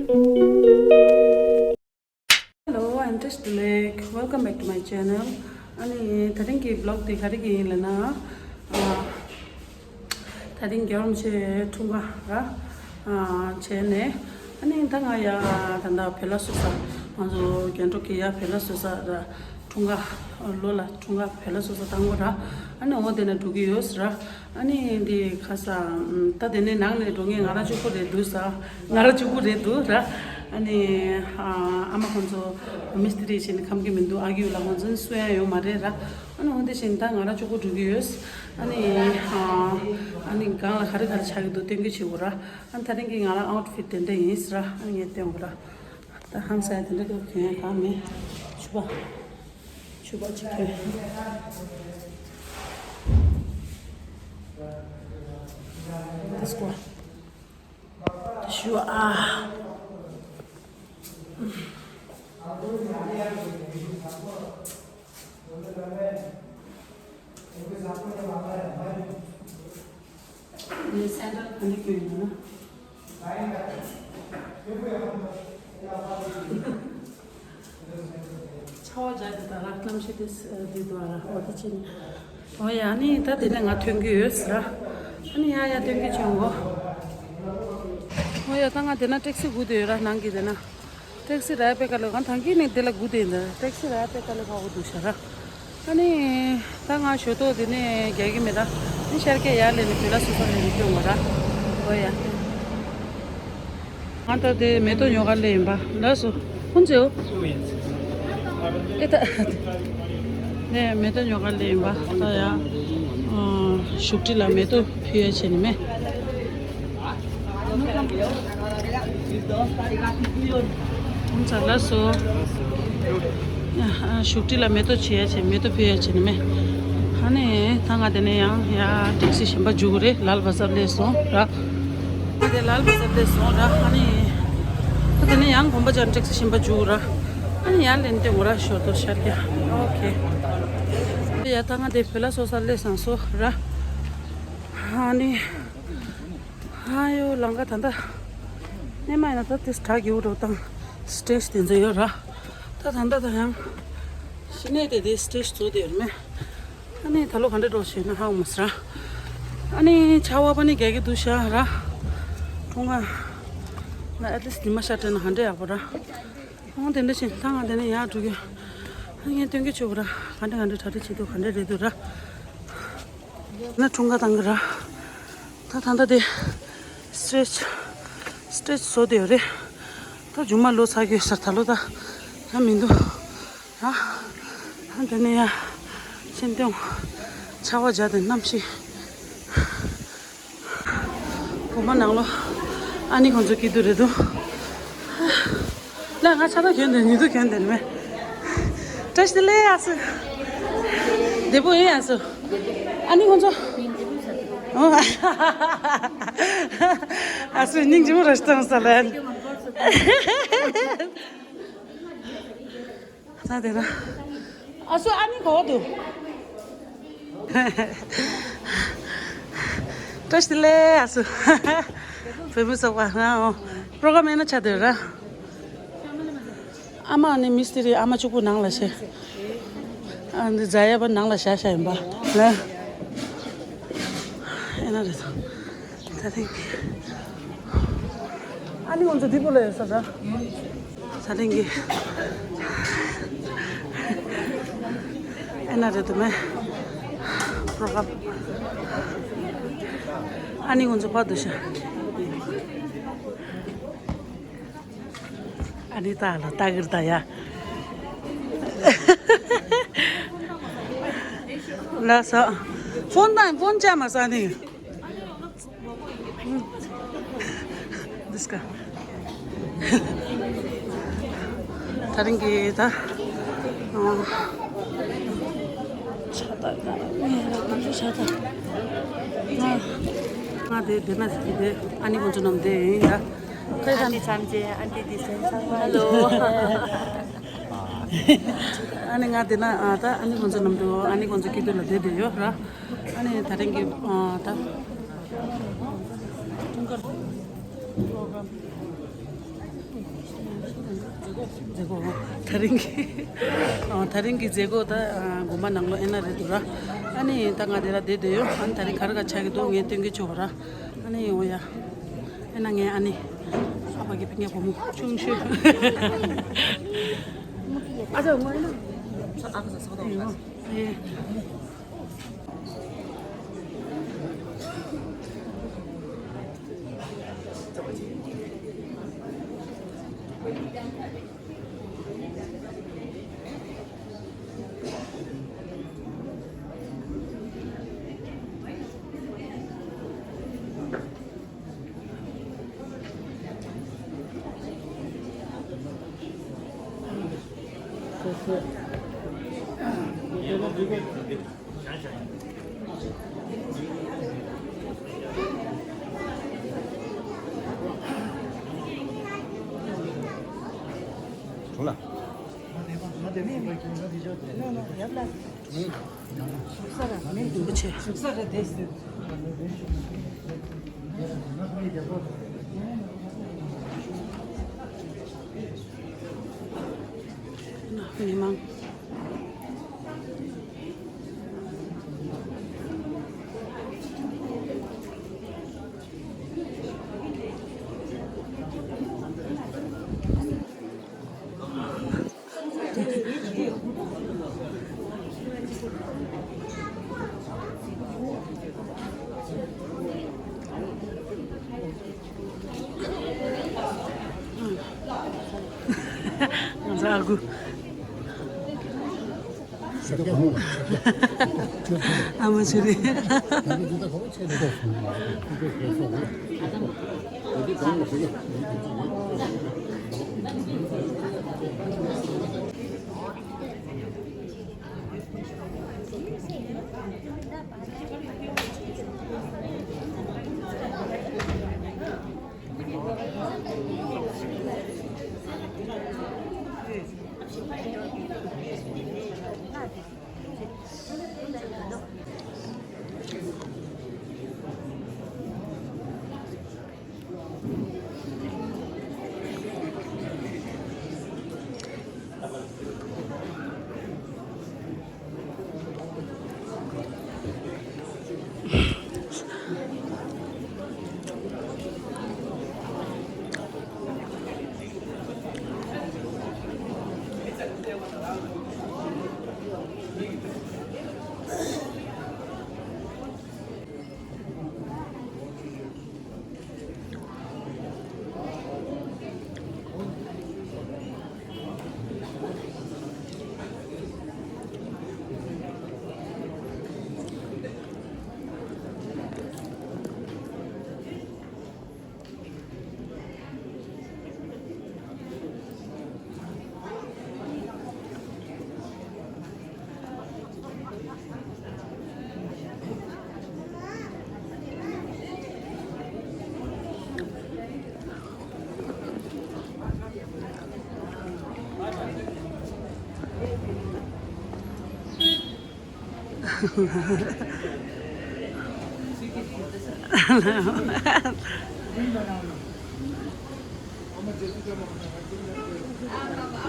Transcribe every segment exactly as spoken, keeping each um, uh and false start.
Hello, I'm Trish Dilek. Welcome back to my channel. ཨ་ནི་དེ་རིང་གི་vlog དེ་ག་རེ་གི་ཡིན་ལབ་ན། ཨ། དེ་རིང་རྒྱལ་བ་རིན་པོ་ཆེ་འཁྲུངས་སྐར་ར། ཨ། བྱས་ནས། ཨ་ནི་ད་ང་ཡ་ད་ལྟ་བེ་ལ་སོ་ས། ང་ཚོ་རྒྱན་ཊོག་གི་ཡ་བེ་ལ་སོ་ས་ར། འཁྲུངས་སྐར་ལོ་ལ་འཁྲུངས་སྐར་བེ་ལ་སོ་ས་བཏང་གོ་ར། ཨ་ནི་འོ་དེ་ནས་འགྲོ་གི་ཡོད་ར། ཨ་ནི་འདི་ཁ་ས། ད་དེ་ནས་ནང་ནས་འགྲོ་ངེས་ང་རང་གཅིག་པུ་རེད་འདུག་ས། ང་རང་གཅིག་པུ་རེད་འདུག་ར། ཨ་ནི། ཨ་མ་ཁོང་ཚོ་མི་སྟི་རི་བྱས་ནས་ཁམ་གི་མི་འདུག་ཨ་ཁུ་ལ་ཁོང་ཚོ་ནི་སུ་ཡང་ཡོད་མ་རེད་ར། ཨ་ནི་འོ་འདི་བཞིན་ད་ང་རང་གཅིག་པུ་འགྲོ་གི་ཡོད། ཨ་ནི། ཨ་ནི་སྒང་ལ་ག་རེ་ག་རེ་ཆགས་ཀྱི་འདུག་སྟོན་གི་བྱེད་དགོས་ར། ཨ་ནི་ད་རིང་གི་ང་རང་ཨའུ་ཊི་ཕིཊ་དེ་འདྲ་ཡིན་ཟེར་ར། ཨ་ནི་ངས་སྟོན་དགོས་ར། ད་ཧང་སང་དེ་འདྲ་གི་གྱོན་ཡ་གང་མེད། ཕྱུ་པ། ཕྱུ་པ་གཅིག་གྱོན། དེ་སྐོར། དེ་ཞུ་ཨ། ངའི་སེན་ཌལ་ག་འདྲ་གྱོན་ཡོད་ན། ཆར་པ་བརྒྱབ་དེ་ད་ར་གནམ་གཤིས་དེ་འདི་འདུག་ཨ་ར། འོ་དེ་ཕྱིན། འོ་ཡ་ཨ་ནི་ད་དེ་ནས་ང་ཐོན་གི་ཡོད་ཟེར་ར། ཨ་ནི་ཡ་ཡ་ཐོན་གི་བྱུང་གོ། འོ་ཡ་ད་ང་དེ་ན་ཊེག་སི་སྒུག་བསྡད་ཡོད་ར་ནང་གི་དེ་ན། ཊེག་སི་ར་པེ་ཀ་ལེ་གང་ཐང་གི་ནས་དེ་ལ་སྒུག་བསྡད་ཡིན་ད། ཊེག་སི་ར་པེ་ཀ་ལེ་ཕ་གོ་འདུག་ཤ་ར། ཨ་ནི། ད་ང་ཞོ་ཏོ་དེ་ནས་རྒྱག་གི་མེད་ད། ཨ་ནི་ཤར་ཀེ་ཡར་ལེ་ནི་བེ་ལ་སུ་ས་ལེ་ནི་སྐྱོང་བ་ར། འོ་ཡ། ང་ད་དེ་མེ་ཏོག་ཉོ་ག་ལེ་ཡིན་པ་ལགས་སོ། ཁོང་ཚོ། ཨེ་ད། ནས་མེ་ཏོག་ཉོ་ག་ལེ་ཡིན་པ་ད་ཡ། ཨ། བཞུགས་ཁྲི་ལ་མེ་ཏོག་ཕུལ་ཡ་བྱས་ནི་མེད། ཁོང་ཚ་ལ་སོ། བཞུགས་ཁྲི་ལ་མེ་ཏོག་བྱེད་ཡ་བྱེད། མེ་ཏོག་ཕུལ་ཡ་བྱེད་ནི་མེད། ཨ་ནི་ད་ང་དེ་ནས་ཡང་ཡ་ཊེག་སི་གཞན་པ་འཇུག་གི་རེད། ལལ་བ་ཟབ་ལས་སོང་ར། ང་དེ་ལལ་བ་ཟབ་ལས་སོང་ར། ཨ་ནི་ད་དེ་ནས་ཡང་དགོན་པ་ཅར་ཊེག་སི་གཞན་པ་འཇུག་ར། ཨ་ནི་ཡར་ལེན་ཏེ་འོ་ར་ཞོ་ཏོ་ཤར་རྒྱ། ཨོ་ཁེ། ཡ་ད་ང་དེ་བེ་ལ་སོ་ས་ལས་སང་སོ་ར། ཨ་ནི། ཨ་ཡོ་ལང་ཀ་ད་ལྟ། སྣེ་མ་ཡིན་ན་ད་དེ་དྲག་གི་འུ་རོ་དང་། སི་ཊེ་ཇི་དེ་ཚོ་ཡོད་ར། ད་ད་ལྟ་ད་ཡང་། ཕྱི་ནས་དེ་དེ་སི་ཊེ་ཇི་བཟོ་དེ་ཡོད་མེད། ཨ་ནི་ད་ལོ་ག་འདྲ་འགྲོ་ཞེས་ན་ཧ་གོ་མ་སོང་ར། ཨ་ནི་ཆར་པ་པ་ནི་རྒྱག་གི་འདུག་ཤག་ར། ཁྲུང་ང་། ན་ཨེ་ཊི་ལི་སི་ཊི་ཉི་མ་ཤར་དྲན་ན་ག་འདྲ་ཡག་པོ་ར། ཨང་དེ་འདྲ་བཞིན་ད་ང་དེ་ནས་ཡར་འགྲོ་གི། ཨ་ངས་སྟོན་གི་བྱུག་ར། ག་འདྲ་ག་འདྲ་གྲ་སྒྲིག་བྱེད་འདུག་ག་འདྲ་རེད་འདུག་ར། ན་ཁྲུང་ཁ་བཏང་གི་ར། ད་ད་ལྟ་དེ་སི་ཊེ་ཇི། སི་ཊེ་ཇི་བཟོ་དེ་ཡོད་རེད། ད་མཇུག་མ་ལོ་ཚར་གི་ཡོད་ས་རེད། ད་ལོ་ད་ཡང་མི་འདུག་ར། ཨ་དེ་ནས་ཡ་ཤིན་ཏུ་ཆར་པ་བརྒྱབ་དེ་གནམ་གཤིས། བུ་མོ་ནང་ལོ་ཨ་ནི་ཁོང་ཚོ་སྐྱིད་སྡུག་རེད་འདུག་ལ་ང་ཆ་ཚང་གྱོན་དེ་ཉི་དུ་གྱོན་དེ་མེད། བཀྲ་ཤིས་བདེ་ལེགས་ཨ་སུ། བདེ་པོ་ཡིན་ཨ་སུ། ཨ་ནི་ཁོང་ཚོ། ཨོ། ཨ་སུ་སྙིང་རྗེ་མོ་རེ་ཞིག་བཏང་ས་ལ། ད་དེ་ར། ཨ་སུ་ཨ་ནི་གོ་འདུག་བཀྲ་ཤིས་བདེ་ལེགས་ཨ་སུ། བོད་མི་ཚོགས་པ་ཧ་ཨོ། པྲོ་གྲམ་ཡིན་ན་ཆ་དེ་ར། ཨ་མ་ནི་མི་སྟི་རི་ཨ་མ་གཅིག་པུ་ནང་ལ་བཞག་ཨ་འདི་ཛ་ཡ་པ་ནང་ལ་བཞག་བཞག་ཡིན་པ་ལ། ཨེ་ན་རེད་དོ། ད་ཐེངས་ཨ་ནི་ང་ཚོ་འདི་པོ་ལ་ཡོད་ས་ར། ད་ཐེངས་ཀྱི་ཨེ་ན་རེད་དོ་མེ། པྲོ་གྲམ། ཨ་ནི་ང་ཚོ་པ་དུ་ཤ། ཨ་ནི་ད་ལ་ལྟ་གིར་ད་ཡ། ལགས་སོ། ཕོན་དང་ཕོན་བཅའ་མ་ས་ནི། འདི་སྐ། ད་རིང་གི་ད། ཆ་ད་ད་ངས་ར་ཁོང་ཚོ་ཆ་ད། ང་ང་དེ་དེ་ན་དེ་ཨ་ནི་ཁོང་ཚོ་རྣམས་དེ་ཡིན་ད། ཁོས་ད། ཨན་ཏི་ཚང་ཅེ་ཨན་ཏི་དི་སེན་ཚང་མ་ཧེ་ལོ། ཨ་ནི་ང་དེ་ན་ཨ་ད་ཨ་ནི་ཁོང་ཚོ་རྣམས་དུ་ཨ་ནི་ཁོང་ཚོ་སྐྱིད་སྡུག་ལ་བསྡད་བསྡད་ཡོད་ར། ཨ་ནི་ད་རིང་གི་ཨ་ད། མཛད་སྒོ་ད་རིང་གི་ཨ། ད་རིང་གི་མཛད་སྒོ་ད་ཨ། དགོན་པ་ནང་ལོགས་ཨེ་ན་རེད་འདུག་ར། ཨ་ནི་ད་ང་དེ་ར་བསྡད་བསྡད་ཡོད། ཨ་ནི་ད་རིང་ག་རེ་ག་ཆགས་ཀྱི་འདུག་ངས་སྟོན་གྱི་ཆོག་ར། ཨ་ནི་འོ་ཡ། ཨེ་ན་ངས་ཨ་ནི་ཨ་ཕ་གི་ཕི་ཉ་བུ་མོ་ཆུང་ཤོས། ཨ་ཅག་ངོ་ཨེ་ན། ཨ་ཁ་ས་ས་ག་ད་ཨེ། མི་མང་། ང་ཚོ་ཨ་ཁུ། ཨ་མ་ཆུ་རེད།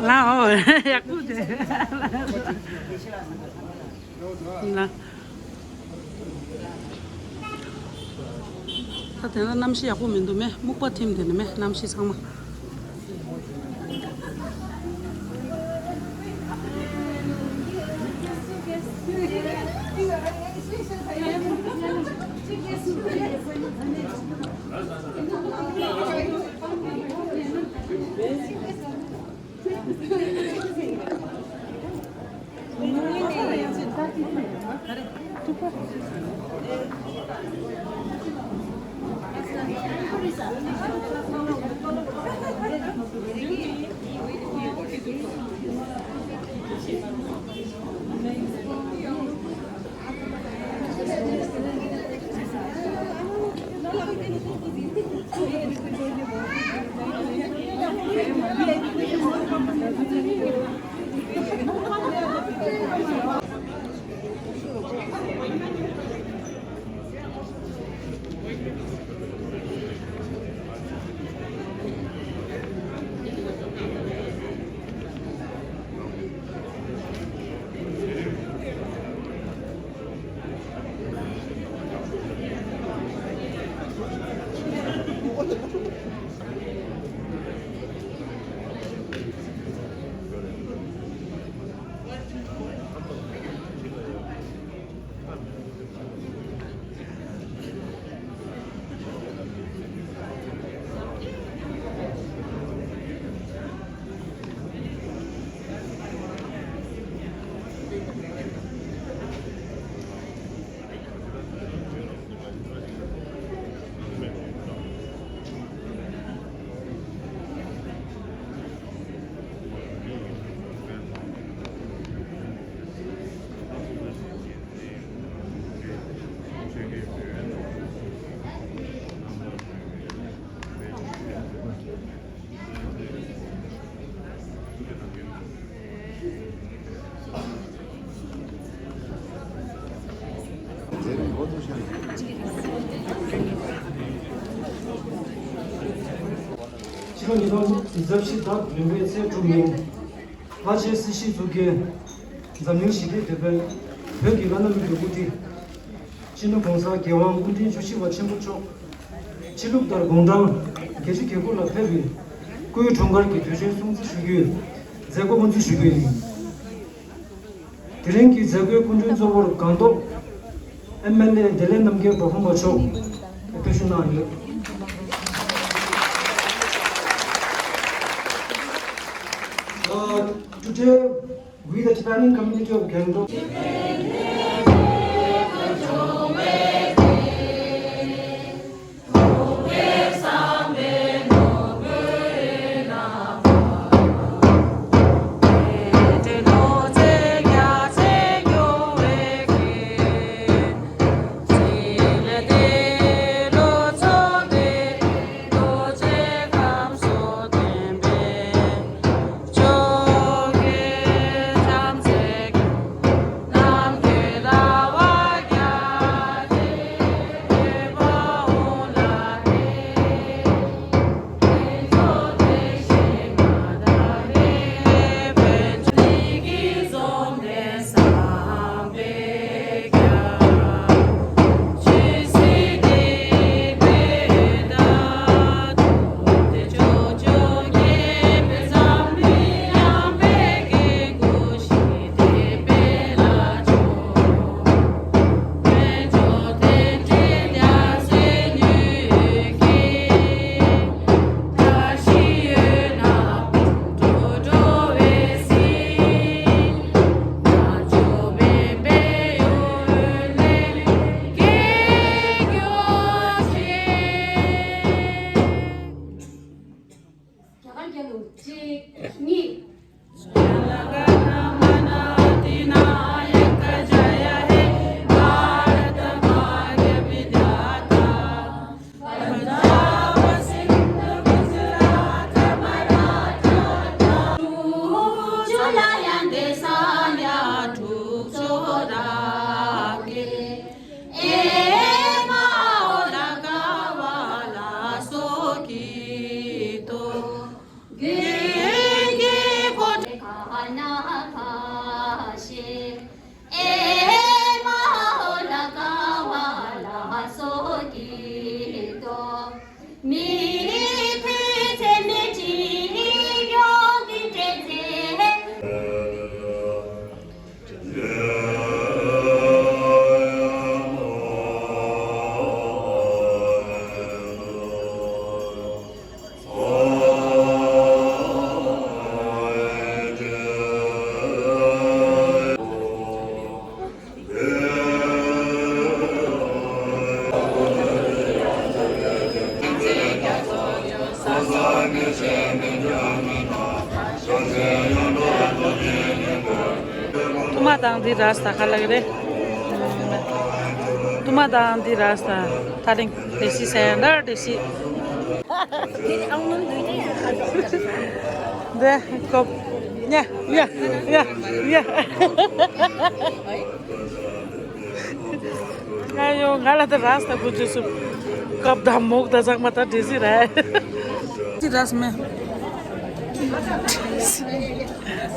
ལའོ། ཡག་པོ་རེད། ལ། ད་དེ་ན་གནམ་གཤིས་ཡག་པོ་མི་འདུག་མེ། སྨུག་པ་ཐིམ་དེ་ནི་མེ། གནམ་གཤིས་ཚང་མ། ཕྱི་ལོ་ཉིས་སྟོང་ཉི་ཤུ་རྩ་བཞི་ཟླ་བདུན་པའི་ཚེས་དྲུག་ཉིན། ལྷ་རྗེ་སྲིད་ཞིའི་གཙུག་རྒྱན། འཛམ་གླིང་ཞི་བདེའི་དེད་དཔོན། བོད་ཀྱི་བླ་ན་མེད་པའི་དབུ་ཁྲིད། སྤྱི་ནོར་༸གོང་ས་༸རྒྱལ་དབང་སྐུ་ཕྲེང་བཅུ་བཞི་པ་ཆེན་པོ་མཆོག་སྤྱི་ལུགས་ལྟར་དགུང་གྲངས་བརྒྱད་ཅུ་གྱ་དགུ་ལ་ཕེབས་པའི་སྐུའི་འཁྲུངས་སྐར་གྱི་དུས་ཆེན་སྲུང་བརྩི་ཞུ་རྒྱུའི་མཛད་སྒོ་དབུ་འཛུགས་ཞུ་རྒྱུ་ཡིན། དེ་རིང་གི་མཛད་སྒོའི་སྐུ་མགྲོན་གཙོ་བོར་སྒང་ཏོག་ཨེམ་ཨེལ་ཨེ་བདེ་ལེགས་རྣམ་རྒྱལ་འབའ་ཕུན་པ་མཆོག་ཕེབས་བསུ་གནང་ཡོད། Uh, today, we, the Tibetan community of Gangtok, རྒྱ་གར་རྒྱལ་ལོ་གཅིག་གཉིས། ཐུ་མ་དང་འདི་ར་ས་ཁ་ལག་རེད། ཐུ་མ་དང་འདི་ར་ས་ཐ་རིང་དེ་སི་སེ་འདར་དེ་སི། འདི་ཀོབ་ཉ་ཉ་ཉ་ཉ། ང་ཡོ་ང་ལ་ད་ར་ས་ད་ཀུ་ཅི་སུ་ཀབ་ད་མོག་ད་ཟག་མ་ད་འདྲེ་སི་ར། ཅི་ར་ས་མེ།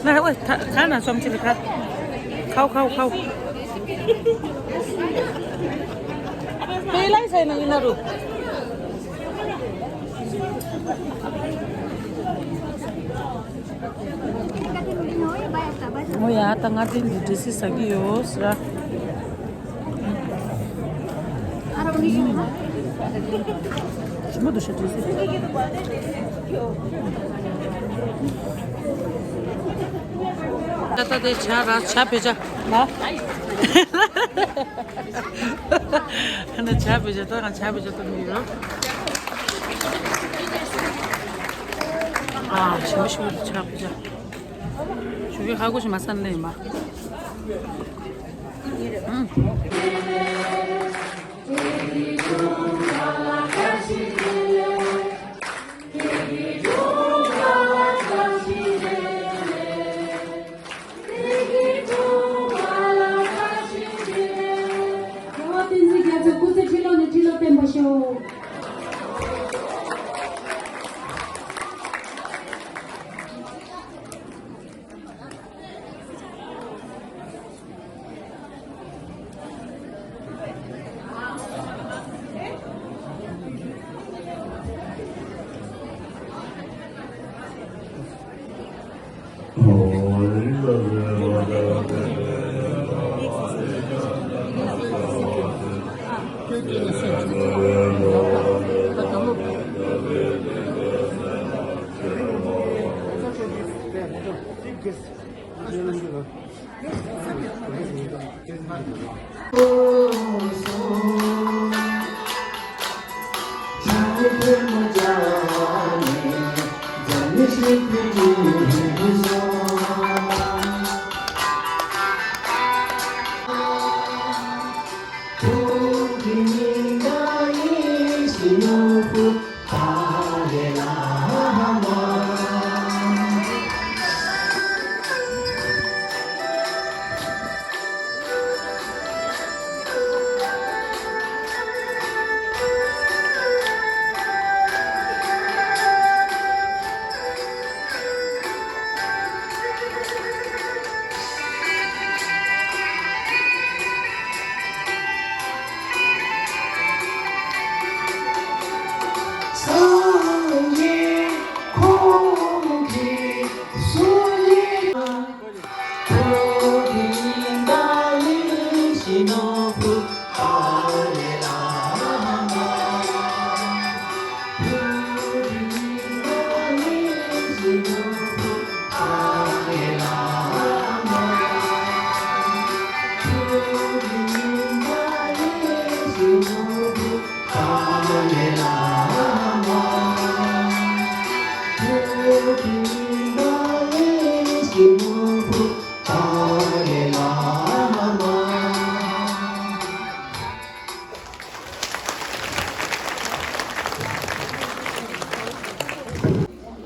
ན་ཝེ་ད་ག་ན་སོམ་ཅི་ལ་ཁ། ཁའུ་ཁའུ་ཁའུ། པེ་ལའི་སའི་ན་ཡིན་ན་རུ། ཨོ་ཡ་ད་ང་དེ་འདི་འདྲེ་སི་ཟ་གི་ཡོད་ཟེར། ཞིམ་པོ་འདུག་ཤ་འདྲེ་སི། ད་ལྟ་དེ་ཇ་ར་ཇ་བེ་ཇ་ལ། ཨ་ནི་ཇ་བེ་ཇ་ད་ང་ཇ་བེ་ཇ་ད་མི་ཡོད། ཨ་ཞིམ་པོ་ཞིམ་པོ་འདུག་ཇ་བེ་ཇ། ཞུ་གི་ཧ་གོ་ཞིག་མ་ས་ནས་མ། ཨང་། རྒྱལ་བ་བསྟན་འཛིན་རྒྱ་མཚོ་སྐུ་ཚེ་ཁྲི་ལོ་ནས་ཁྲི་ལོ་བརྟན་པར་ཤོག། ད་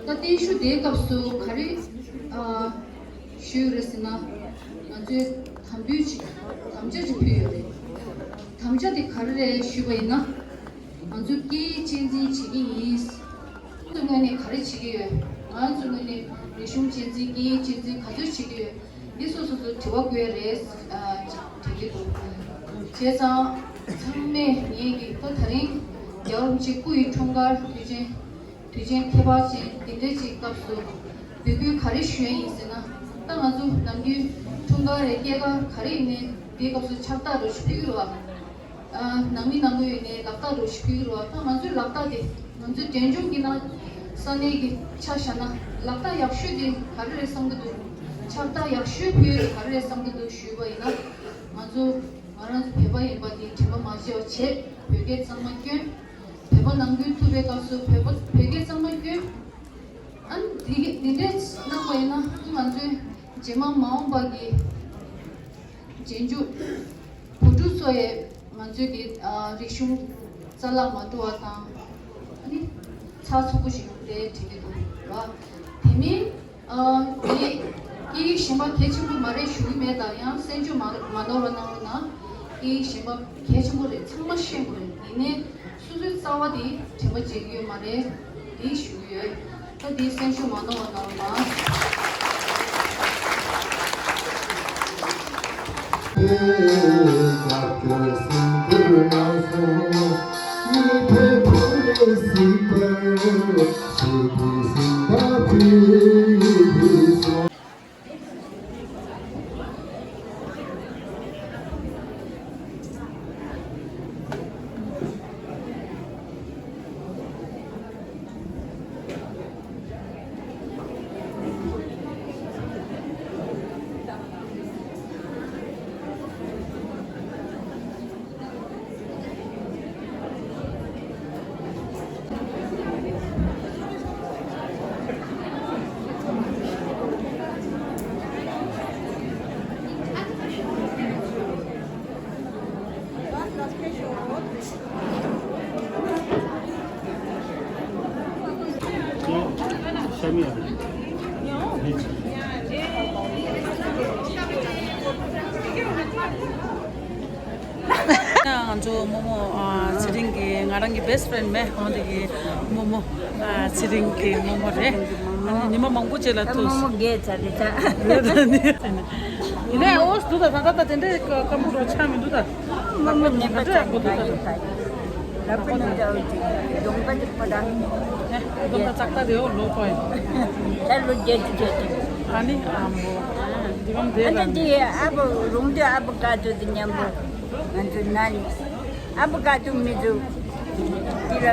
བརྟན་བཞུགས་དེའི་སྐབས་སུ་ག་རེ་ཨ་ཞུས་ཡོད་རེད་ཟེར་ན། ང་ཚོས་དམ་འབུལ་ཅིག་དམ་བཅའ་ཅིག་ཕུལ་ཡོད་རེད། དམ་བཅའ་དེ་ག་རེ་རེད་ཞུས་པ་ཡིན་ན། ང་ཚོས་སྐད་ཡིག་གཅེས་འཛིན་བྱེད་ཀྱི་ཡིན། ང་ཚོའི་ངོས་ནས་ག་རེ་བྱེད་ཀྱི་ཡོད། ང་ཚོའི་ངོས་ནས་རིག་གཞུང་གཅེས་འཛིན་སྐད་ཡིག་གཅེས་འཛིན་ག་ཚོད་བྱེད་ཀྱི་ཡོད། འདི་སོ་སོ་ཚོ་དྲི་བ་བཀོད་རེད། ཨ་དྲན་གྱི་འདུག་བྱས་ཙང་ཚང་མས་ངེད་ཀྱི་ད་ད་རིང་རྒྱལ་བ་རིན་པོ་ཆེ་སྐུ་ཡི་འཁྲུངས་སྐར་དུས་ཆེན། དུས་ཆེན་ཁྱད་པར་ཅན་འདི་འདྲའི་ཅིག་སྐབས་སུ་འབོད་སྐུལ་ག་རེ་ཞུ་ཡ་ཡིན་ཟེར་ན། ད་ང་ཚོ་ནམ་རྒྱུན་འཁྲུངས་སྐར་རེད་སྐྱེས་སྐར་ག་རེ་ཡིན་ནའི་དེའི་སྐབས་སུ་ཕྱག་རྟགས་རོ་ཞིག་ཕུལ་གྱི་རེད་བ། ཨ་ནང་མི་ནང་མི་ཡོད་ནའི་ལག་རྟགས་རོ་ཞིག་ཕུལ་གྱི་རེད་བ། ད་ང་ཚོའི་ལག་རྟགས་དེ་ང་ཚོའི་འབྲས་ལྗོངས་ཀྱི་ནང་ས་གནས་ཀྱི་ཆ་བཞག་ན་ལག་རྟགས་ཡག་ཤོས་དེ་ག་རེ་རེད་བསམ་གྱི་འདུག་ཕྱག་རྟགས་ཡག་ཤོས་ཕུལ་ཡ་དེ་ག་རེ་རེད་བསམ་གྱི་འདུག་ཞུས་པ་ཡིན་ན། ང་ཚོ་ང་རང་ཚོ་བོད་པ་ཡིན་པ་དེ་དྲན་པ་མ་བརྗེད་པ་བྱེད། བོད་སྐད་གཙང་མ་སྐྱོན། བོད་པ་ནང་ཁུལ་ཐུག་པའི་སྐབས་སུ་བོད་པ་བོད་སྐད་གཙང་མ་སྐྱོན། ཨ་ནི་འདི་འདི་འདྲས་གནང་བ་ཡིན་ན་ང་ཚོའི་རྗེས་མ་མ་འོངས་པ་གི་རྗེས་འཇུག་བུ་ཕྲུག་ཚོ་ཡས་ང་ཚོའི་གི་ཨ་རིག་གཞུང་རྩ་བརླག་མ་འགྲོ་བ་དང་ཨ་ནི་ཚགས་ཚུད་པོ་ཞིག་ཡོང་རེད་དྲན་གྱི་འདུག་ར། དེ་མིན། ཨ་དེ་སྐད་ཡིག་གཞན་པ་གལ་ཆེན་པོ་མ་རེད་ཞུ་གི་མེད། ད་ཡང་གསན་བརྗོད་མ་མ་ནོར་བ་གནང་རོགས་གནང་། སྐད་ཡིག་གཞན་པ་གལ་ཆེན་པོ་རེད། ཚང་མ་ཤེས་དགོས་རེད། ཡིན་ནའི་སོ་སོའི་རྩ་བ་དེ་དྲན་པ་བརྗེད་ཀྱི་ཡོད་མ་རེད། དེ་ཞུ་གི་ཡོད། ད་དེ་གསན་བརྗོད་མ་ནོར་བ་གནང་རོགས་གནང་། ང་ཚོ་རྨོ་མོ་ཨ་ཚེ་རིང་གི་ང་རང་གི་best friend མེད། ཁོང་དེ་གི་རྨོ་མོ་ཨ་ཚེ་རིང་གི་རྨོ་མོ་རེད། ཨ་ནི་ཉི་མ་མང་པོ་རྗེས་ལ་ཐུག་རྨོ་མོ་རྒས་ཚར་རེད་ད། ཡིན་ནའི་ཨོ་སི་འདུག་ད། ད་ད་ད་དེ་འདྲའི་སྐམ་པོ་རོ་ཆགས་མི་འདུག་ད། རྨོ་མོ་ནད་པ་ད་ཚར་གོ་འདུག་ད། རེད་ད། ལབ་པ་ནི་འདྲ་བོ་ཅིག་གདོང་པ་ཅིག་པ་ད། ནས་གདོང་པ་ཙག་ཏག་རེད། ཨོ་ལོ་པོ་ཡིན། ད་ལོ་བརྒྱད་ཅུ་བརྒྱད་ཅུ། ཨ་ནི་ཨ་མོ་འདི་གམ་དེ་ཨ་ལ་ནི་འདི་ཨ་བོ་རུང་དུ་ཨ་བོ་ཀ་ཏོ་དེ་མཉམ་པོ་ང་ཚོ་ན་ནི། ཨ་བོ་ཀ་ཏུ་མི་འདུག་འདི་ལ་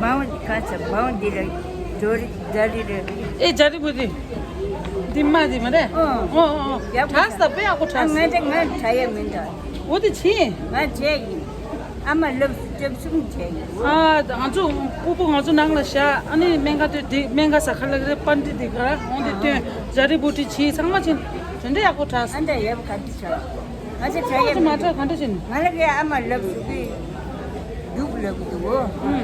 མའོ་ག་ས་མའོ་འདི་ལ་ཇོ་རི་ཇ་རི་རེད། ཨེ་ཇ་རི་བུ་ཏི། འདི་མ་འདི་མ་རེད། ཨོ་ཨོ་ཨོ། ཡག་པོ་གྲགས་ས་པོ་ཡག་པོ་ཨ་གྲགས་ང་ས། འདྲ་ང་དྲ་ཡ་མི་འདྲ། འོ་དེ་ཕྱིན། ང་བྱས་ཡིན། ཨ་མ་ལབ་སུ་སྐྱབས་གསུམ་བྱས་ཡིན། ཨ་ང་ཚོ་སྤུ་སྤུ་ང་ཚོ་ནང་ལ་བཞག་ཨ་ནི་སྨན་ཁང་དེ་འདི་སྨན་ཁང་ས་ཁ་ལ་རེད། པན་ཏི་འདི་ག་ར་འོང་དེ་སྟོན་ཇ་རི་བུ་ཏི་ཕྱིན་ཚང་མ་ཕྱིན། དེ་འདྲ་ཡག་པོ་གྲགས་ས། ཨ་འདྲ་ཡག་པོ་ག་འདྲ་ཆགས། ང་ཚོ་གྲ་ཡ་ཨ་ཚོ་མ་མི་གྲགས་ག་འདྲ་བྱས་ནས། ང་ལ་གའི་ཨ་མ་ལབ་སུ་གི་འདུག་ལབ་གི་འདུག་འོ།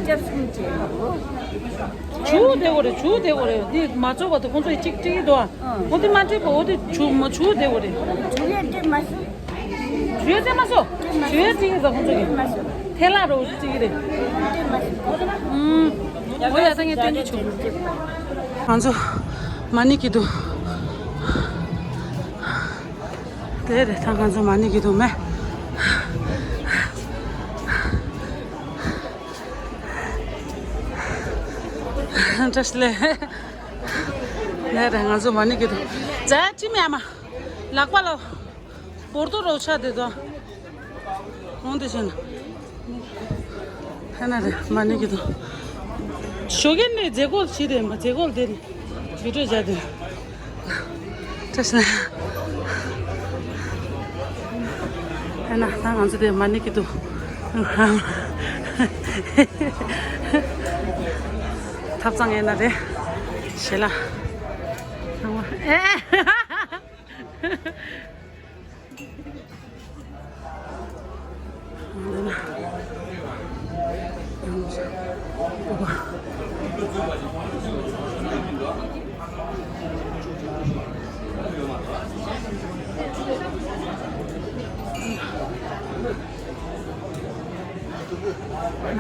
སྐྱབས་གསུམ་བྱས་ཡིན་འོ། ཇུ་དེ་འོ་རེད། ཇུ་དེ་འོ་རེད། འདི་མ་ཚོགས་པ་དུ་ཁོང་ཚོ་ཡི་གཅིག་སྤྲིག་གི་འདུག་ཨ། ཨོ་དེ་མ་འདྲེས་པ་འོ་དེ་ཆུ་མ་ཆུ་དེ་འོ་རེད། ཆུ་ཡོད་དེ་མ་སོ། ཆུ་ཡོད་དེ་མ་སོ། ཆུ་ཡོད་དེ་ཡོད་ཁོང་ཚོ་གི་མ་སོ། ཐལ་ལ་རོ་དེ་རེད། དེ་མ་སོ། ཨུམ། འོ་ཡ་ད་ངས་སྟོན་གྱི་ཆུ། ང་ཚོ་མ་ཎི་གི་འདུག་དེ་རེད། ད་ང་ཚོ་མ་ཎི་གི་འདུག་མེ། བཀྲ་ཤིས་བདེ་ལེགས། ལས་རེད། ང་ཚོ་མ་ཎི་གི་འདུག་ཛ་ཅི་མེད་མ། ལག་པ་ལ་བོར་དོ་རོ་ཆ་དེ་དོ། འོང་དེ་བྱས་ན། ཧ་ན་རེད། མ་ཎི་གི་འདུག་ཞོགས་ཀས་ནས་མཛད་སྒོ་བྱེད་དེ་མ་མཛད་སྒོ་དེ་རེད། བི་ཌིའོ་བྱ་དེ། བཀྲ་ཤིས་བདེ་ལེགས། ཨ་ན་ད་ང་ཚོ་དེ་མ་ཎི་གི་འདུག་ཐབ་ཚང་ཨེ་ན་རེད། ཞེ་ལ། ཚང་མ་ཨེ། འདི་ན།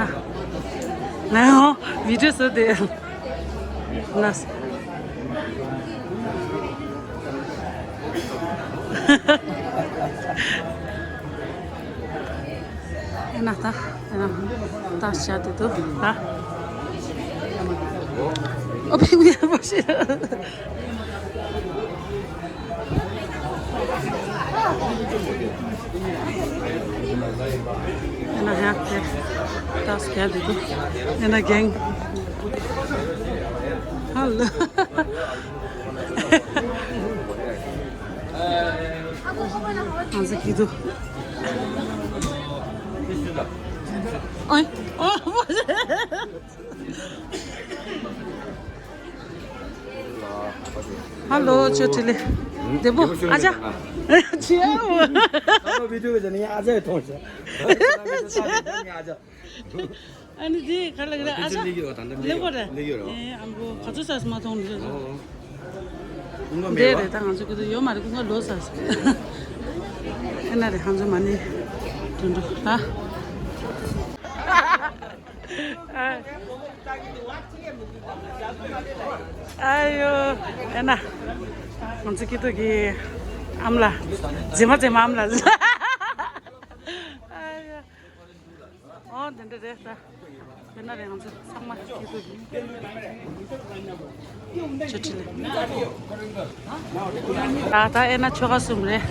ང་ང་ཡང་བི་ཌིའོ་བཟོ་དེ། ལགས། ཨེ་ན་ད་ཨེ་ན་ད་བྱ་དེ་དུ་ད། ཨོ་ཕི་མི་ཡ་པོ་ཤི། ཨེ་ན་ཧ་ཏེ་ད་སྐྱ་དེ་དུ་ཨེ་ན་གེང་། ཧ་ལ། ང་ཚོ་སྐྱིད་སྡུག་ཨོའི། ཨོ། ཧ་ལོ། ཅོ་ཅི་ལེ། བདེ་པོ། ཨ་ཅག་ཅི་ཡ་བོ། ཨ་ནོ་བི་ཌིའོ་གི་ནི་ཨ་ཅག་ཡི་མཐོང་ཤག་ཨ་ཅག་ཨ་ནི་དེ་ག་ལ་གི་རེད། ཨ་ཅག་ལེགས་པོ་རེད། ཨེ་ཨམ་བོ་ག་ཚོད་ཟ་མ་མཐོང་ནི་རེད། འདི་རེད། ད་ང་ཚོ་ཀུན་ཏུ་ཡོད་མ་རེད། ཀུན་ཀ་ལོ་ཟ་ཟ། ཨེ་ན་རེད། ང་ཚོ་མ་ཎི་འགྲོ་འགྲོ་ད། ཨ་ཡོ། ཨེ་ན། ང་ཚོ་ཀུན་ཏུ་གི་ཨམ་ལ། རྫི་མ་རྫི་མ་ཨམ་ལ། ཨ་ཡོ། ཨོ་འདི་འདྲ་རེད་ད། དེ་ན་རེད། ང་ཚོ་ཚང་མ་སྐྱིད་པོ་ཡིན། ཅོ་ཅི་ལེ། ད་ད་ཨེ་ན་ཆོལ་ཁ་གསུམ་རེད།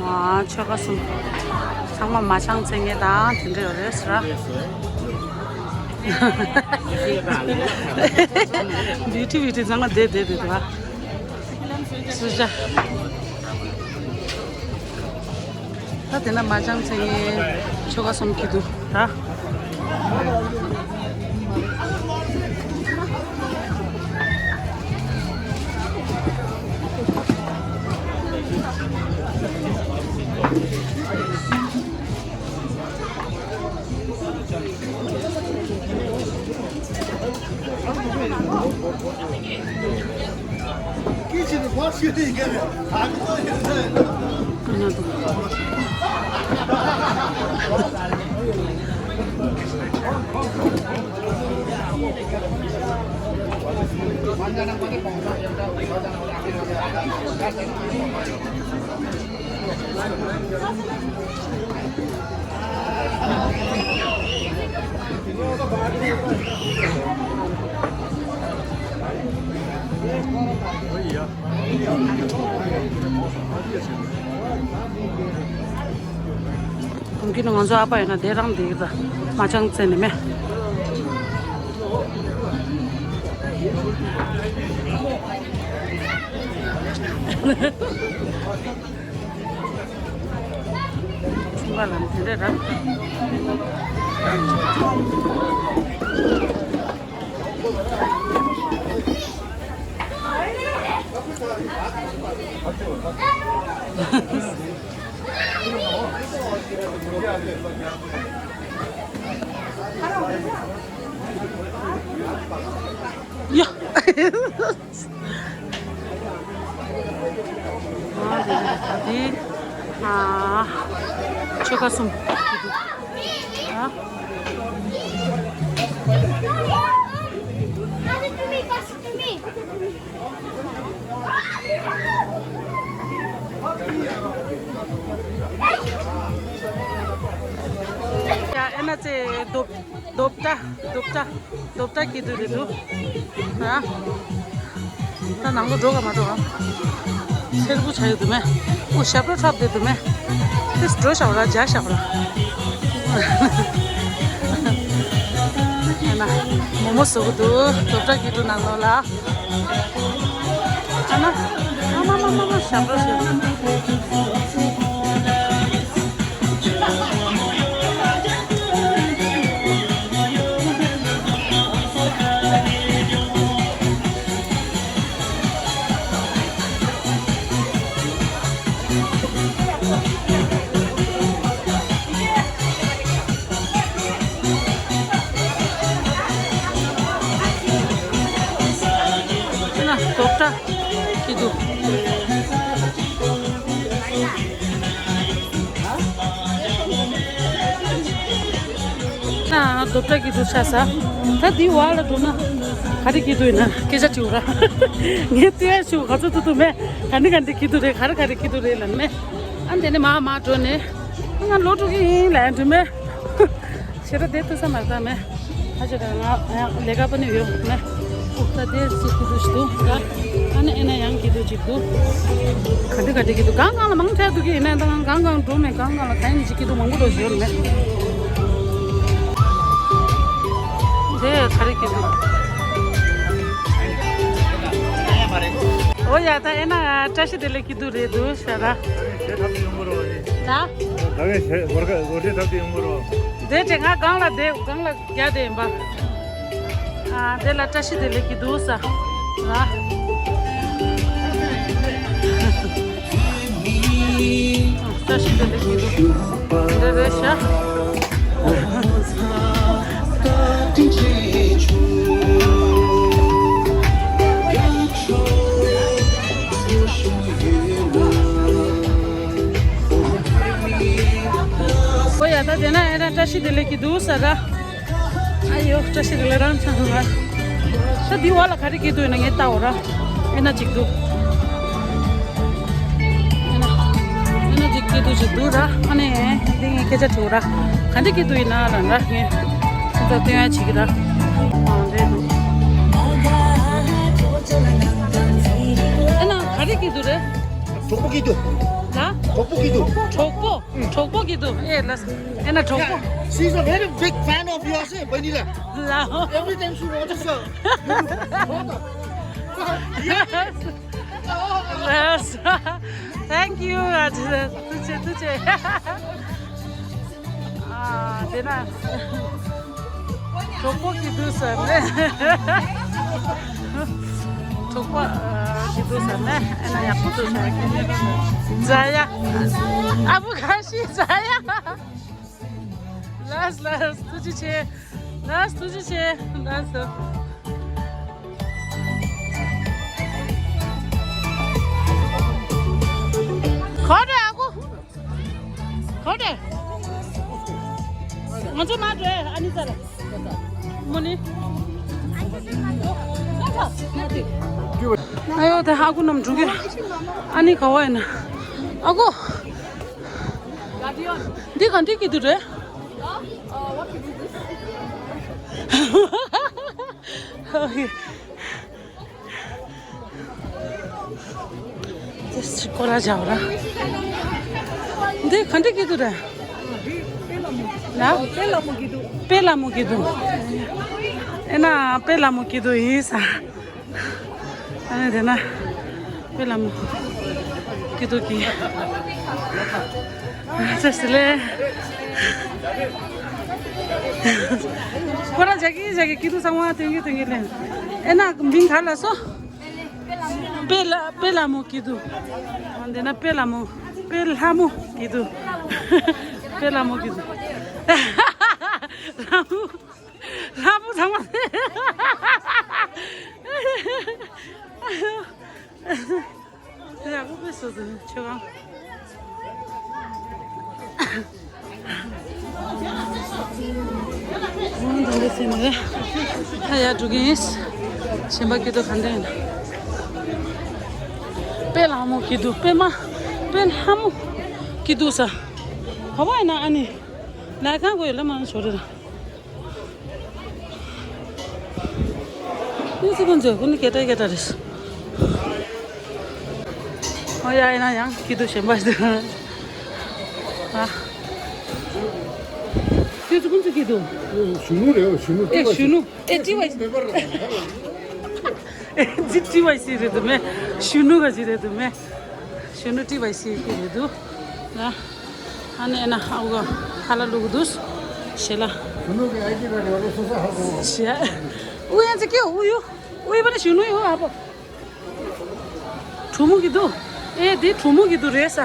ཨ་ཆོལ་ཁ་གསུམ། ཚང་མ་མ་ཆང་ཚེ་ངེ་དང་དེ་འདྲ་ཡོད་རེད་ཟེར། བི་ཊི་བི་ཊི་ཚང་མ་བསྡད་བསྡད་བསྡད་ད། སུ་ཇ། ད་དེ་ན་མ་ཅང་ཚེ་ངེ་ཆོལ་ཁ་གསུམ་གྱི་འདུག་ད། ཀི་ནི་ང་ཚོ་ཨ་ཕ་ཡིན་ན་དེ་རང་དེ་གི་ད་མ་ཅང་བཙན་ནི་མེ། ཆུང་བ་ལ་དེ་འདྲ་རང་། ཡ། ཨ་དེ་ཨ་ཆོལ་ཁ་གསུམ། ཨ། ཡ་ཨེ་ན་ཙེ་རྡོབ་རྡོབ་ཏ་རྡོབ་ཏ་རྡོབ་ཏ་སྐྱིད་སྡུག་རེད་འདུག་ཨ། ད་ནང་ལོགས་འགྲོ་ག་མ་འགྲོ་ག། སེར་པོ་ཆགས་ཡོད་འདུག་མེ། ཨོ་ཞབས་བྲོ་འཁྲབ་བསྡད་འདུག་མེ། ཏིས་འགྲོ་ཤག་ར་རྒྱག་ཤག་ར། ཨ་ན་མོག་མོག་བཟོ་གི་འདུག་རྡོབ་ཏ་སྐྱིད་སྡུག་ནང་ལོགས་ལ། ཨ་ན་ཨ་མ་མ་མ་མ་ཞབས་བྲོ་ཞིག་ཨ་ན་རྡོབ་ཏ་སྐྱིད་སྡུག་ཨ་རྡོབ་ཏ་སྐྱིད་སྡུག་ཆགས་ས། ད་འདི་བར་ལ་འགྲོ་ན་ག་རེ་སྐྱིད་སྡུག་ཡིན་ན་སྐད་ཆ་དྲིས་འོ་ར། ངས་ལྟོས་ཡ་ཞུ་ག་ཚོད་ཐུབ་ཐུབ་མེད། ག་འདི་ག་འདི་སྐྱིད་སྡུག་རེད། ག་རེ་ག་རེ་སྐྱིད་སྡུག་རེད་ལབ་མེད། ཨ་འདི་ནས་མར་མར་འགྲོ་ནས་ང་ལོག་འགྲོ་གི་ཡིན་ལབ་ཡ་འགྲོ་མེད། ཞེ་དྲག་བསྡད་ཐུབ་ས་མ་རེད་ད་མེད། ཨ་ཅེ་ད་ང་ཡང་ལས་ཀ་པ་ནི་ཡོད་མེད། ཨུ་ད་དེ་སི་སྐྱིད་སྡུག་ཞིག་འདུག་ད། ཨ་ནི་ཨེ་ན་ཡང་སྐྱིད་སྡུག་ཅིག་འདུག་ག་འདྲ་ག་འདྲ་སྐྱིད་སྡུག་གང་གང་ལ་མང་དྲགས་འདུག་གི་ཡིན་ན་ད་གང་གང་འགྲོ་མེད་གང་གང་ལ་གང་ཡིན་ཅིག་སྐྱིད་སྡུག་མང་པོ་འགྲོ་ཞིག་ཡོད་མེད། དེ་ག་རེ་སྐྱིད་སྡུག་ཨོ་ཡ་ད་ཨེ་ན་བཀྲ་ཤིས་བདེ་ལེགས་སྐྱིད་སྡུག་རེད་འདུག་ཤ་ར། ད་ག་ད་ག་ང་གོར་ཁ་གོར་ཁ་ཐབས་ཏེ་ཡོང་གི་རོ། དེ་དེ་ང་གང་ལ་བསྡད་གང་ལ་རྒྱ་དེ་ཡིན་པ། ཨ་དེ་ལ་བཀྲ་ཤིས་བདེ་ལེགས་ཀྱི་འདུག་ས། ལ། བཀྲ་ཤིས་བདེ་ལེགས་ཀྱི་འདུག་འདི་རེད་ཤག་ཨོ་ཡ་ད་དེ་ན་ཨེ་ན་བཀྲ་ཤིས་བདེ་ལེགས་ཀྱི་འདུག་ས་ར། ཨ་ཡོ་བཀྲ་ཤིས་བདེ་ལེགས་རང་ཚང་ང་། ཤ་འདི་བ་ལ་ག་རེ་སྐྱིད་སྡུག་ཡིན་ན་ངས་ལྟ་འོ་ར། ཨེ་ན་ཅིག་འདུག་ཨེ་ན་ཨེ་ན་ཅིག་སྐྱིད་སྡུག་ཅིག་འདུག་ར། ཨ་ནི་འདི་ངས་སྐད་ཆ་དྲི་འོ་ར། ག་འདྲ་སྐྱིད་སྡུག་ཡིན་ན་ལ་ར་ངས་ཁོང་ཚོ་སྟོན་ཡ་བྱེད་ཀྱི་ར། ཨ་འདྲ་འདུག་ཨེ་ན་ག་རེ་སྐྱིད་སྡུག་རེད། གྲོགས་པོ་སྐྱིད་སྡུག་ལ། གྲོགས་པོ་སྐྱིད་སྡུག་གྲོགས་པོ། གྲོགས་པོ་སྐྱིད་སྡུག་ཨེ་ལ། ཨེ་ན་གྲོགས་པོ། Yeah, she's a very big fan of yours, eh, Vanilla? ལ། Every time she watches her. Yes. Yes. Thank you. ཐུགས་རྗེ་ཆེ། ཐུགས་རྗེ་ཆེ། ཨ་དེ་ན། གྲོགས་པོ་སྐྱིད་སྡུག་ཟེར་ནས། གྲོགས་པོ་སྐྱིད་སྡུག་ཟེར་ནས་ཨེ་ན་ཡག་པོ་འདུག་ཟེར། ཛ་ཡ། ཨ་བུ་ཁ་ཤས་ཛ་ཡ། ལགས་ལགས་ཐུགས་རྗེ་ཆེ། ལགས་ཐུགས་རྗེ་ཆེ། ལགས་སོ། ག་རེ་ཨ་ཁུ། ག་རེ། ང་ཚོ་མ་འགྲོ་ཨ་ནི་ཙར། མོ་ནི། ཨ་ཡོ་དེ་ཧ་གོ་ནམ་འགྲོ་གི། ཨ་ནི་ག་བ་ཡིན་ན། ཨ་ཁུ། འདི་ག་འདི་གི་འདུག་རེད། ཨོ་ཡེ། ཅེས་ཀོ་ར་ཇའོ་ར། འདི་ག་འདྲ་གི་འདུག་ར། ན། དཔེ་ལ་མོ་སྐྱིད་སྡུག་དཔེ་ལ་མོ་སྐྱིད་སྡུག་ཨེ་ན་དཔེ་ལ་མོ་སྐྱིད་སྡུག་ཡིན་ས། ཨ་ནི་དེ་ན། དཔེ་ལ་མོ་སྐྱིད་སྡུག་གི་ཚེ་སི་ལེ། ཁོ་རང་ཇ་གི་ཇ་གི་སྐྱིད་སྡུག་ཚང་མ་དོན་གྱི་དོན་གྱི་ལེན། ཨེ་ན་མིང་ག་ལ་སོ། དཔེ་ལ་དཔེ་ལ་མོ་སྐྱིད་སྡུག་འདི་ན་དཔེ་ལ་མོ། དཔེ་ལྷ་མོ་སྐྱིད་སྡུག་དཔེ་ལྷ་མོ་སྐྱིད་སྡུག་ལྷ་མོ། ལྷ་མོ་ཚང་མ། ཡག་པོ་དཔེ་བཟོ་དུས་ཆོས་ཁང་། འོང་དང་འདི་ཚེ་ནས་ད་ཡར་འགྲོ་གི་ཡིན། གཞན་པ་སྐྱིད་སྡུག་ག་འདྲ་ཡིན། དཔེ་ལྷ་མོ་སྐྱིད་སྡུག་དཔེ་མ། དཔེ་ལྷ་མོ་སྐྱིད་སྡུག་ས། ག་བ་ཡིན་ན་ཨ་ནི། ལས་ཀ་དགོས་ཡོད་ལ་མང་ཆོག་རེད། ཨུ་ཚུགས་ཀུན་ཚོད་ཀུན་སྐད་གྲགས་སྐད་གྲགས་རེད། ཨོ་ཡ་ཡིན་ན་ཡང་སྐྱིད་སྡུག་གཞན་པ་ཞིག་འདུག་ཨ། ཨུ་ཚུགས་ཀུན་ཚོད་སྐྱིད་སྡུག་གཞོན་ནུ་རེད་བ། གཞོན་ནུ། ཨེ་གཞོན་ནུ། ཨེ་ཏི་ཝའི་སི། ཨེ་ཏི་ཝའི་སི་རེད་འདུག་མེ། གཞོན་ནུ་ག་ཅི་རེད་འདུག་མེ། གཞོན་ནུ་ཏི་ཝའི་སི་གི་རེད་འདུག་ཨ། ཨ་ནི་ཨེ་ན་ཨ་ཁུ་ཁ་ལག་བླུག་གི་འདུག་ཞེ་ལ། གཞོན་ནུ་གི་ཨའི་ཌི་ར་རེ་བ་ལོ་སོ་སོ་ཧ་གོ། ཞེ། ཨུ་ཡ་ཅི་ཀྱེ་ཨུ་ཡུ། ཨུ་ཡུ་པ་ནི་གཞོན་ནུ་ཡོ་ཨ་པོ། གྲོ་མོ་གི་འདུག་ཨེ་དེ་གྲོ་མོ་གི་འདུག་རེད་ས།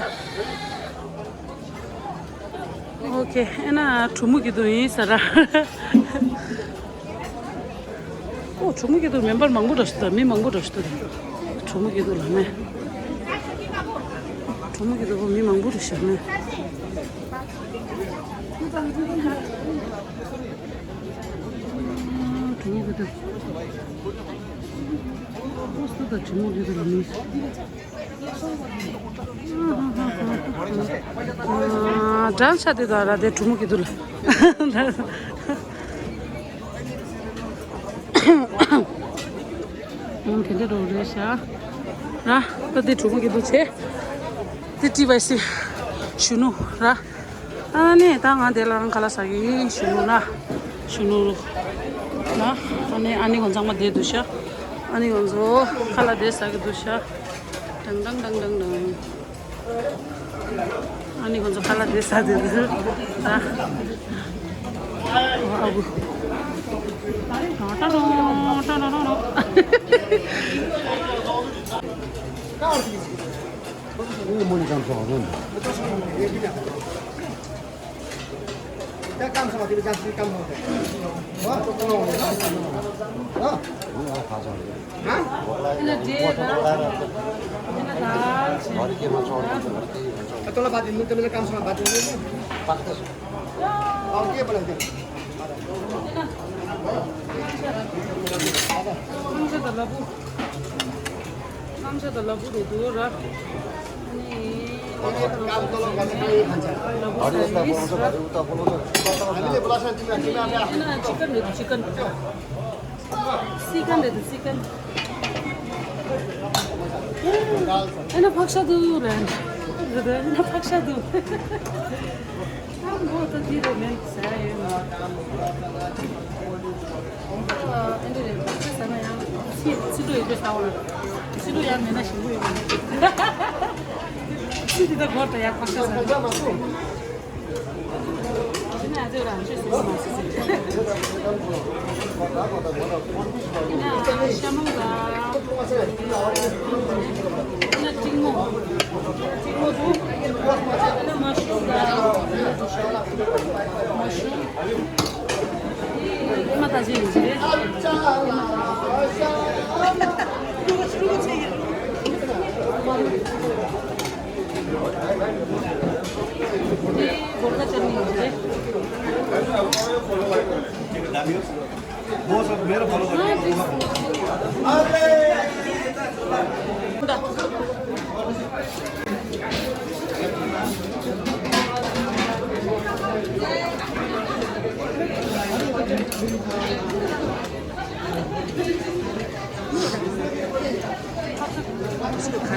ཨོ་ཁེ། ཨེ་ན་གྲོ་མོ་གི་འདུག་ཡིན་ས་ར། ཨོ་གྲོ་མོ་གི་འདུག་མེམ་བར་མང་པོ་འདྲ་ཞིག་འདུག་མི་མང་པོ་འདྲ་ཞིག་འདུག་གྲོ་མོ་གི་འདུག་ལ་མེ། གྲོ་མོ་གི་འདུག་མི་མང་པོ་འདྲ་ཞིག་མེ། གྲོ་མོ་གི་འདུག་ཨོ་སུ་ད་གྲོ་མོ་གི་འདུག་ལ་མེ། འགྲམ་ཆ་དེ་དང་ར་དེ་གྲོ་མོ་གི་འདུག་ལ། ཨང་དེ་འདྲ་རོ་རེད་ཤག་ར། ད་དེ་གྲོ་མོ་གི་འདུག་ཆེ། དེ་ཏི་ཝའི་སི་གཞོན་ནུ་ར། ཨ་ནི་ད་ང་དེ་ལ་རང་ཁ་ལག་ཟ་གི་ཡིན་གཞོན་ནུ་ན། གཞོན་ནུ་རུ། ན། ཨ་ནི་ཨ་ནི་ཁོང་ཚང་མ་བསྡད་འདུག་ཤག་ཨ་ནི་ཁོང་ཚོ་ཁ་ལག་དེ་ཟ་གི་འདུག་ཤག་དང་དང་དང་དང་དང་། ཨ་ནི་ཁོང་ཚོ་ཁ་ལག་དེ་ཟ་དེ་འདུག་ད། ཨ་བུ། ཏང་ཏང་ཏང་ཏང་ཏང་ཏང་། ནམ་ཞག་དང་ལ་ཕུག་ནམ་ཞག་དང་ལ་ཕུག་རེད་འདུག་ར། ཨ་ནི། ལ་ཕུག་དང་ཡིན། ཨ་ནི་ཅི་ཀན་རེད་འདུག་ཅི་ཀན། སི་ཀན་རེད་འདུག་སི་ཀན། ཨེ་ན་ཕག་ཤ་འདུག་ར། ཨེ་ན་ཕག་ཤ་འདུག་ཨ་མོ་ད་དེ་རེད་མེད་ཟ་ཡ་ཡོད་མ། ཨ་འདི་རེད་ཕག་ཤ་ཟ་ན་ཡང་ཚི་ཚི་ལུ་ཡོད་པའི་ཟ་བ་ལ། ཚི་ལུ་ཡང་མེད་ན་ཞིམ་པོ་ཡོད་མ་རེད། ཚི་འདི་ད་སྒོར་ད་ཡ་ཕག་ཤ་ཟ་ན། གང་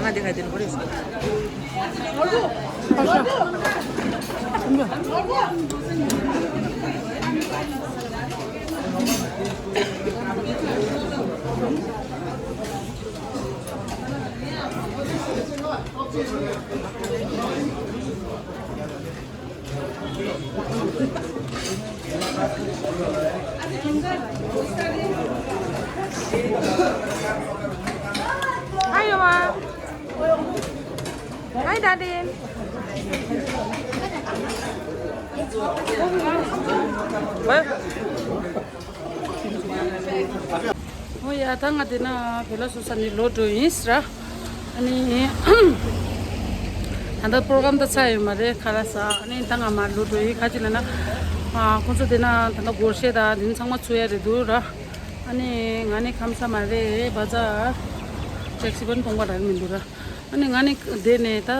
ན་དེ་ག་དེ་ལ་བོར་ཡོད་སོང་། ཨ་ཤ། ཨ་ཤ། ཨ་ཤ། Hi, Mama. Hi, Daddy. ཨོ་ཡ། ད་ང་དེ་ན་བོད་ལ་སོང་ས་ནས་ལོག་འགྲོ་ཡིན་ཟེར། ཨ་ནི་ད་ལྟ་པོ་རོ་གྷ་རམ་ད་ཚར་ཡོད་མ་རེད། ཁ་ལག་ཟ། ཨ་ནི་ད་ང་མར་ལོག་འགྲོ་ཡིན། ག་ཅི་ལབ་ན། ཨ། ཁོང་ཚོ་དེ་ན་ད་ལྟ་སྒོར་གཞས་དང་དེ་ཚང་མ་ཚུགས་ཡ་རེད་འདུག་ར། ཨ་ནི་ང་ནི་ཁམས་ས་མ་རེད། བ་ཛར་ཊེག་སི་བན་གཏོང་པ་རག་མི་འདུག་ར། ཨ་ནི་ང་ནི་དེ་ནས་ད་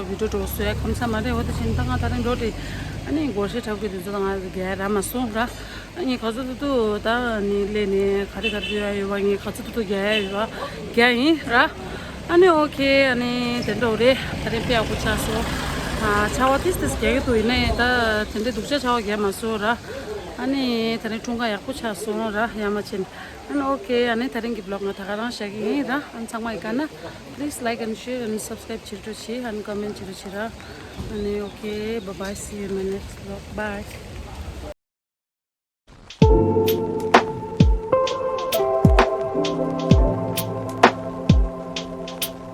བི་ཌིའོ་འགྲོ་བཟོ་ཡ་ཁམས་ས་མ་རེད། འོ་དེ་བཞིན་ད་ང་ད་རིང་འགྲོ་དེ། ཨ་ནི་སྒོར་གཞས་འཁྲབ་གི་དེ་ཚོ་ད་ང་རྒྱག་ཡ་རག་མ་སོང་ར། ཨ་ནི་ག་ཚོད་ཐུབ་ཐུབ་ད་ནི་སླེབས་ནས་ག་རེ་ག་རེ་ཡོད་ཡོད་པ་ངས་ག་ཚོད་ཐུབ་ཐུབ་རྒྱག་ཡ་ཡོད་པ་རྒྱག་ཡིན་ར། ཨ་ནི་ཨོ་ཁེ། ཨ་ནི་དེ་འདྲ་རེད། ད་རིང་དཔེ་ཡག་པོ་ཆགས་སོང་། ཨ། ཆར་པ་ཏིས་ཏིས་རྒྱག་གི་འདུག་ཡིན་ནའི་ད་དེ་འདྲའི་སྡུག་ཅག་ཆར་པ་རྒྱག་མ་སོང་ར། ཨ་ནི་ད་རིང་འཁྲུངས་སྐར་ཡག་པོ་ཆགས་སོང་ར། ཡ་མ་ཆེན། ཨ་ནི་ཨོ་ཁེ། ཨ་ནི་ད་རིང་གི་བི་ལོག་ང་ད་ག་རང་བཞག་གི་ཡིན་ར། ཨ་ནི་ཚང་མ་ཡི་ག་ན། Please like and share and subscribe བྱེད་རོགས་བྱེད། ཨ་ནི་ཀོ་མེན་བྱེད་རོགས་བྱེད་ར། ཨ་ནི་ཨོ་ཁེ། Bye bye, see you in my next vlog. Bye.